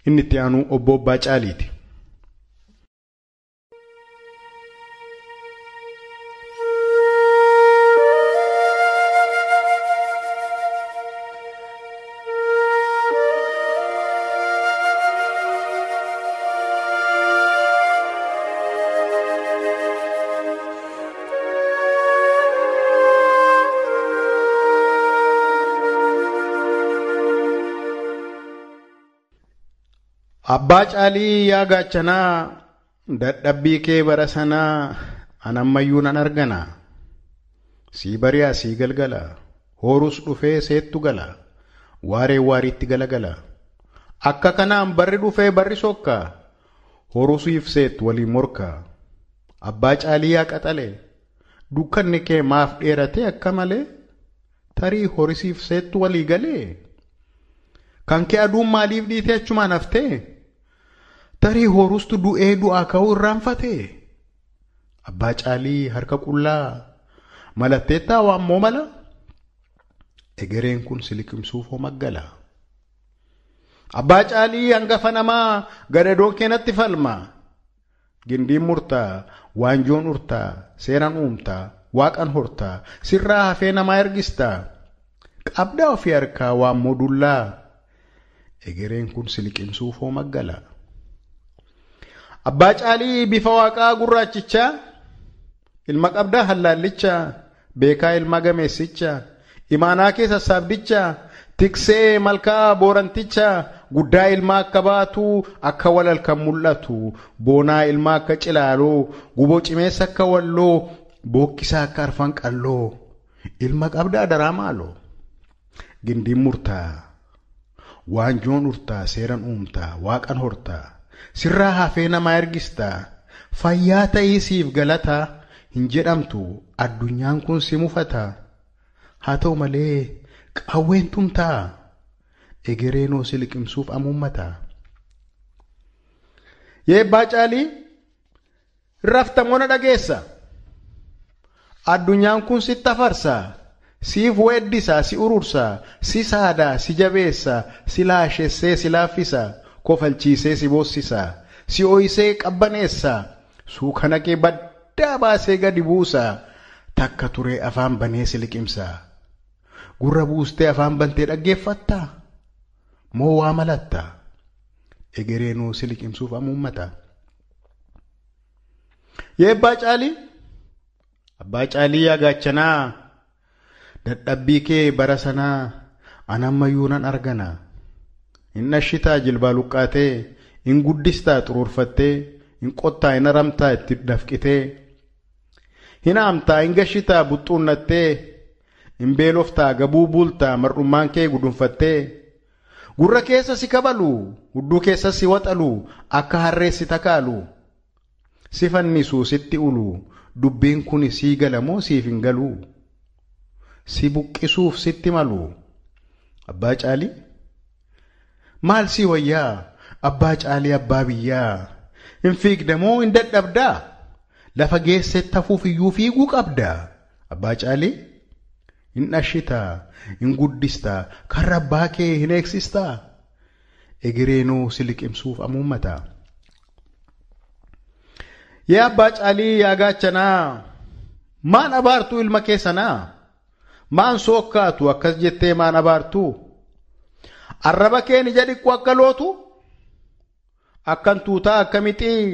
Inni itti aanu obbo Abbaa Caaliiti. Abbaa Caalii yaa gaachanaa dadhabbii kee bara sanaa an ammayyuu nan argana. Sii bari'aa sii galgala hoorus dhufee seettu gala waaree waariitti galagala. Akka kanaan barri dhufee barri sokka horusiif seettu waliin morka. Abbaa Caalii yaa qaxale dukkanni kee maaf dheerate akka malee tarii horisiif seettu walii galee. Kan kee aduun maaliif dhiitee achumaan haftee? Tarii horustu du'ee du'aa ka'uu irraanfatee? Abbaa Caalii harka qullaa malatteettaa waammoo mala? Egereen kun si liqimsuuf hoo maggala? Abbaa Caalii hangafa namaa gadadoon keenatti falma. Gindiin murtaa, waanjoon urtaa, seeraan uumtaa, waaqan hortaa, sirraa hafee namaa ergistaa. Qabdaa ofii harkaa waammoo dullaa. Egereen kun si liqimsuuf hoo maggala? Abbaa Caalii bifa waaqaa gurraachichaa, ilma qabdaa hallaallichaa, beekaa ilma gameessichaa, imaanaa kee sassaabdichaa, tiksee malkaa boorantichaa, guddaa ilmaa akka baatuu akka walal kan mul'atu, boonaa ilmaa akka cilaaloo, guboo cimeessa akka walloo, bookkisaa akka arfan qalloo, ilma qabdaa daraa maaloo? Gindiin murtaa. Waanjoon urtaa seeran uumtaa waaqan hortaa sirraa hafee namaa ergistaa fayyaa ta'ii siif galataa hin jedhamtu addunyaan kun si mufataa haa ta'u malee qawween tumtaa egereenoo si liqimsuuf amuummataa. Yeebbaa Caalii raftamoona dhageessa addunyaan kun sitti afarsaa. Siif weeddisaa, si urursaa, si saadaa, si jabeessaa, si laashessee, si laaffisaa, kofalchiisee, si boossisaa, si ooyisee qabbaneessaa, suukana kee baddaa baasee gadi buusaa, takka turee afaan banee si liqimsaa. Gurra buustee afaan bantee dhaggeeffattaa? Moo waa malattaa? Egereenoo si liqimsuuf amuummata. Yeebbaa Caalii? Abbaa Caalii yaa gaachanaa. Dadhabbii kee bara sanaa an ammayyuu nan argana. Hin dhashitaa jilbaa luqqaatee, hin guddistaa xuruurfattee, hin qottaa hin aramtaa itti dafqitee, hin haamtaa hin gashitaa buxxuunnattee, hin beeloftaa gabuu bultaa mar'ummaan kee gudunfattee, gurra keessa si kabalu, hudduu keessa si waxalu, akka harree si takaalu, si fannisu sitti ulu, dubbiin kun sii gala moo siif hin galuu? Si buqqisuuf sitti malu. Abbaa Caalii maal si wayyaa? Abbaa Caalii abbaa biyyaa hin fiigda moo hin dadhabdaa? Lafa geessetti hafuuf iyyuu fiiguu qabdaa? Abbaa Caalii hin dhashitaa, hin guddistaa, karra abbaa kee hin eegsistaa? Egereenoo si liqimsuuf amuummataa. Yaa Abbaa Caalii yaa gaachanaa maan abaartuu ilma keessanaa? Maan sookkaatu akkas jettee maan abaartuu? Arraba keen ija dhiqqu akka lootu? Akkan tuutaa akka mixii?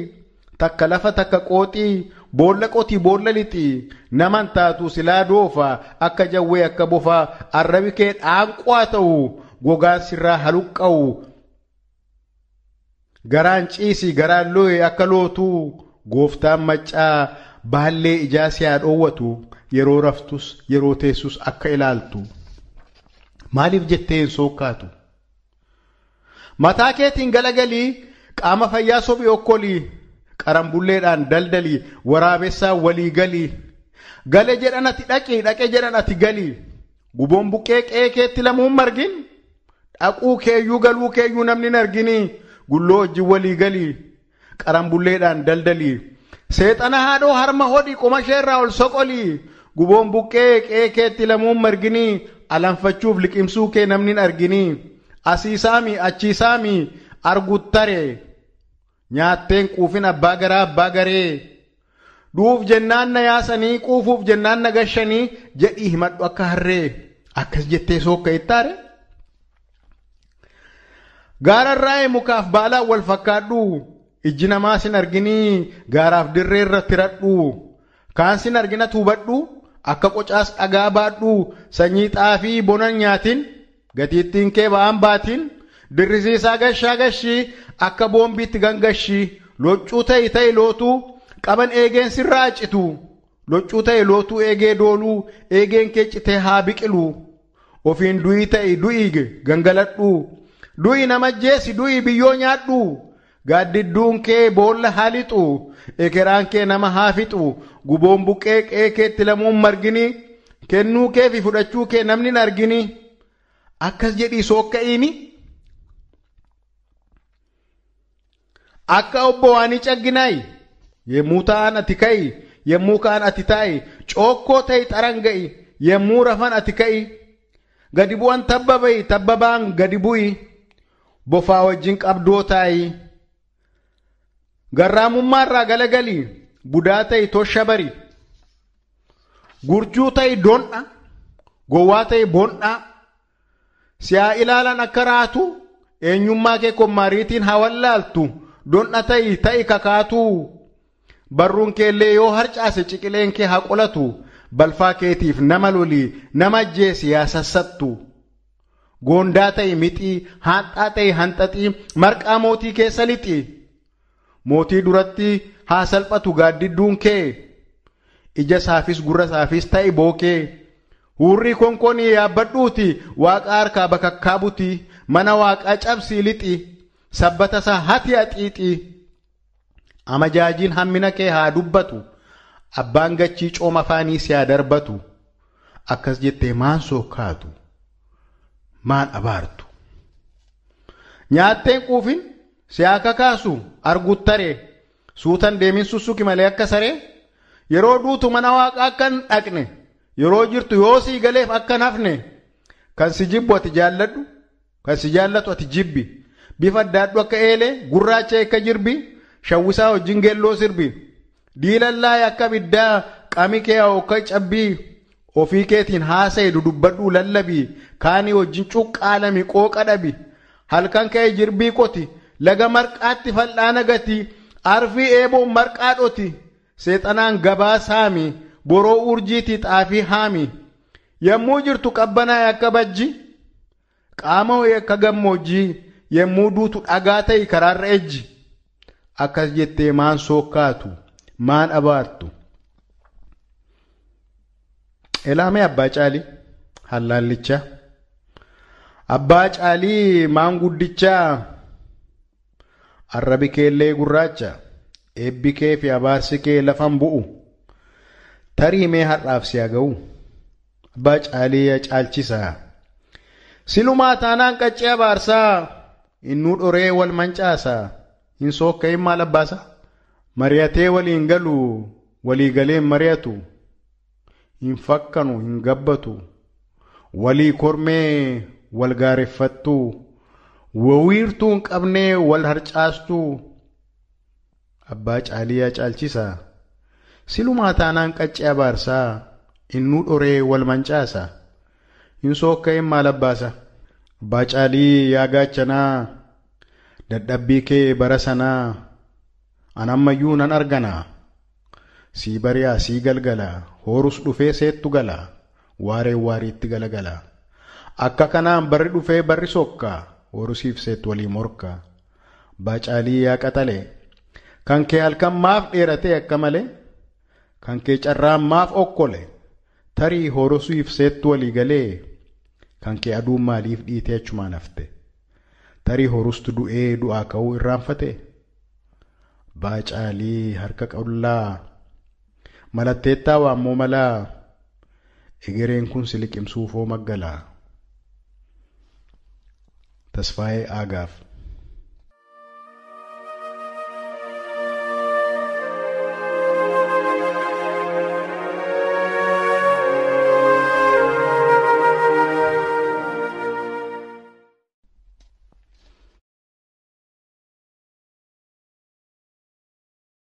Takka lafa takka qooxii? Boolla qotii boolla lixii? Naman taatu silaa doofa akka jawwee akka bofaa arrabi kee dhaanqoo haa ta'u gogaan sirraa haluqqa'u garaan ciisii garaan loo'e akka lootuu gooftaan maccaa baallee ijaa si haa dhoowwatu yeroo raftus yeroo teessus akka ilaaltu. Maaliif jettee hin sookkaatu? Mataa keetiin galagalii qaama fayyaa sobii okkolii qarambulleedhaan daldalii waraabessaa walii galii gale jedhan ati dhaqii dhaqe jedhan ati galii guboon buqqee qe'ee keetti lamuun margin dhaquu keeyyuu galuu keeyyuu namni hin arginii gulloo wajjin walii galii qarambulleedhaan daldalii seexana haadhoo harma hodhi qoma isheerraa ol soqolii guboon buqqee qe'ee keetti lamuun marginii alanfachuuf liqimsuu kee namni hin arginii asii saami achii saami Arguttaree nyaatteen quufin abbaa garaa abbaa garee duuf jennaan na yaasanii quufuuf jennaan na gashanii jedhii himadhu akka harree akkas jettee sookka ittaare. Gaararraa mukaaf baalaan wal fakkaadhu ijji namaa sin arginii gaaraaf dirree irratti radhu kaan sin argina tuubadhu akka qocaas dhagaa baadhu sanyii xaafii bonan nyaatin gatiittiin kee ba'aan baatin dirrisiisaa gashaa gashii akka boombiitti gangashii loccuu ta'i ta'i lootuu qaban eegeen sirraa citu loccuu ta'i lootuu eegee dooluu eegeen kee citee haa biqilu ofiin du'ii ta'i du'ii gangaladhu du'i nama jeesi du'i biyyoo nyaadhu gaaddidduun kee boolla haa lixu ekeraan kee nama haa fixu guboon buqqee qe'ee keetti lamuun margini kennuu kee fi fudhachuu kee namni hin argini akkas jedhii sookka'iini. Akka obbo waanii cagginaayi yemmuu ta'an ati ka'i yemmuu ka'an ati taa'i cookkoo ta'i xaran ga'i yemmuu rafan ati ka'i gadi bu'an tabba ba'i tabba ba'an gadi bu'i bofaa wajjin qabdoo taa'i garraamummaarraa galagali budaa ta'i tosha bari gurjuu ta'i don'a gowwaa ta'i bon'a si'aa ilaalan akka raatu eenyummaa kee kommaariitiin haa wallaaltu don'a ta'i ta'i kakaatu barruun keellee yoo harcaase ciqileen kee haa qolatu balfaa keetiif nama loli nama ajjeesi yaa sassattu goondaa ta'i mixii haanxaa ta'i hanxaxii marqaa mootii keessa lixi mootii duratti haa salphatu gaaddidduun kee ija saafis gurra saafis ta'i bookee huurrii konkonii yaabbadhuuti waaqa harkaa bakakkaa buti mana waaqaa cabsii lixi sabbata isaa hati haxiixi amajaajiin hammina kee haa dubbatu abbaan gachii cooma afaanii si haa darbatu akkas jettee maan sookkaatu maan abaartu nyaatteen quufin si haa kakaasu arguttaree suutan deemin sussuki malee akka saree yeroo duutu mana waaqaa akka hin dhaqne yeroo jirtu yoo sii galeef akka hin hafne kan si jibbu ati jaalladhu kan si jaallatu ati jibbi bifa addaadhu akka eelee gurraacha akka jirbi shawwisaa wajjin geelloo sirbi diilallaay akka biddaa qami kee akka cabbii ofii keetiin haasa'e dudubbadhuu lallabii kaanii wajjin cuqqaalami qooqa dhabi halkan ka'e jirbii qoti laga marqaatti fal'aana gati arfii eeboon marqaa dhoti seexanaan gabaa saami boroo urjiitii xaafii haami yommuu jirtu qabbanaa'e akka bajji qaama ho'e akka gammoojjii yommuu duutu dhagaa ta'i karaarra ejji akkas jettee maan sookkaatu maan abaartu. Elaamee abbaa caalii hallaallichaa abbaa caalii maanguddichaa arrabi keellee gurraacha eebbi kee fi abaarsi kee lafan bu'u tarii mee har'aaf si haga'u abbaa caalii yaa caalchisaa silumaa taanaan qaccee abaarsaa innuu dhoree wal mancaasaa hin sookka'in maal abbaasaa mari'atee waliin galu walii galeen mari'atu hin fakkanu hin gabbatu walii kormee wal gaareffattu wawiirtuu hin qabnee wal harcaastuu abbaa caalii yaa caalchisaa silumaa taanaan qaccee abaarsaa innuu dhoree wal mancaasaa hin sookka'in maal abbaasa abbaa caalii yaa gaachanaa dadhabbii kee bara sanaa an ammayyuu nan arganaa sii bari'aa sii galgala hoorus dhufee seettu gala waareen waariitti galagala akka kanaan barri dhufee barri sokka hoorusiif seettu walii morka abbaa caalii yaa qaxale kan kee halkan maaf dheeratee akka malee kan kee carraan maaf okkole tarii hoorusiif seettu walii galee kan kee aduun maaliif dhiitee achumaan hafte tarii horustu du'ee du'aa ka'uu irraanfate abbaa caalii harka qullaa malatteettaa waammoo malaa egereen kun si liqimsuufoo maggalaa. Tasfaayee Aagaaf.